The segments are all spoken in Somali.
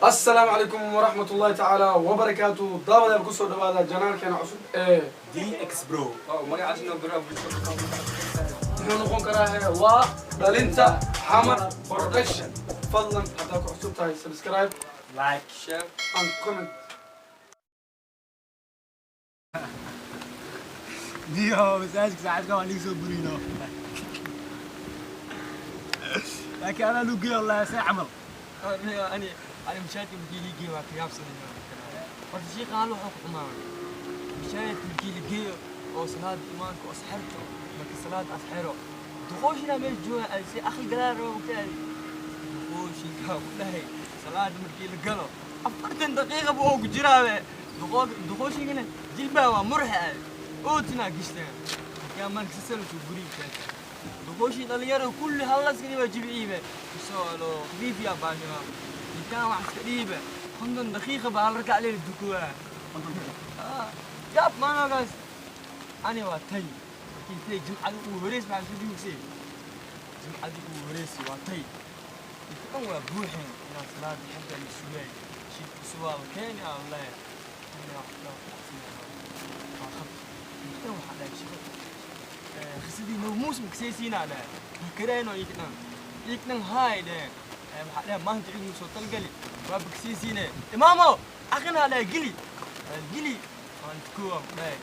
Asalaamu calaykum waraxmat ullahi tacaala wabarakaatu. Daawadayaal, kusoo dhawaada channelkeena cusub ee DX Bro. Magacaasna bro. Muxuu noqon karaa? He, waa Dhalinta Xamar Production. Fadlan, haddaa ku cusub tahay, subscribe, like, share and comment. Dio, masaajidka saacadka waa liga soo burino. Laakiin anaa lagu geeyo wallahi see camal. Ani mashaadka markii lii geeyo waa ka yaabsanaya. Horta shiiqa hal wuxuu ku xumaaday mashaadka markii la geeyo oo salaada imaanka oo asxirto, marka salaada asxiro, duqooshinaa meesha jooga ay si aqli galaa rabo mugtaadi. Duqooshinkaa ku dhahay salaada markii la galo 40 daqiiqa buu oo ku jiraabe. Duqooshinkana jilbaa waa murxa ay ootinaa gishteen. Markaa marka sasala soo guriga keenta duqooshii dhalinyaro kulli hallaskani waa jibciibe isoo loo khafiifiya baashima intaan wax iska dhiibe 50 daqiiqa baa hal rakac leela dukuwaa. Yaab maanagaas. Ani waa tay markii tay jimcadii ugu horeys maxaa isku dhiibsay? Jimcadii ugu horeysay waa tay inta dhan waa buuxeen inaan salaada xagga la sugay shiid cusubaa la keeni aan leeyahay. Ani waa waa khab inta dhan waxaa dhahay shaqo qisadii Nabi Muuse makasaysiinaa dhahay hakareeno iik dhan iik dhan haay dheh. Waxaa dhahay maanta cilmi soo talgali waa bakasaysiine imaamo aqrinaa dhahay geli geli waan tukowa ku dhahay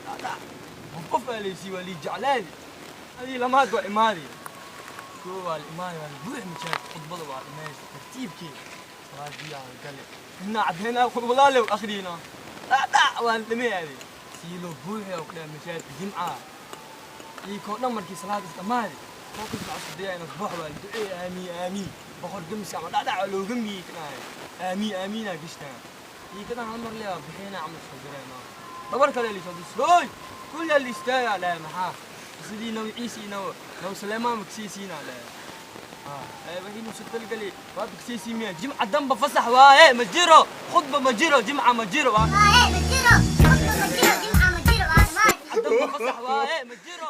dhadhac qof aa laysii waa lii jeclaadi adii lamaad waa imaadi koo waa la imaadi waa la buux majaaj khudbada waa dhamaysta tartiibkii salaadii aa la gale inaa caddeynaa khudbadaalew akhriina dhadhac waa la dhamey adi sii loo buuxi oo ku dhahay masaajidka jimca iyo dhan markii salaad is dhammaadi focus waxaa isku dayaa inaad buux waa la duceey aamiin aamiin boqor gamiska ama dhadhac waa looga miyey kanahay aamiin aamiinaa gishtaa iyo kadan hal mar leeyaa bixina camal soo direen dhabar kale lisoo dis hooy kulli la istaagaa dhahay maxaa sidii Nabi Ciise iyo Nabi Suleymaan makasiisiinaa dhahay wixii nusu talgali waa bakasiisiimiya. Jimca danba fasax waaye, ma jiro khudba, ma jiro jimca, ma jiro waa waaye ma jiro khudba, ma jiro jimca, ma jiro waa dhammaan. Danba fasax waaye, ma jiro.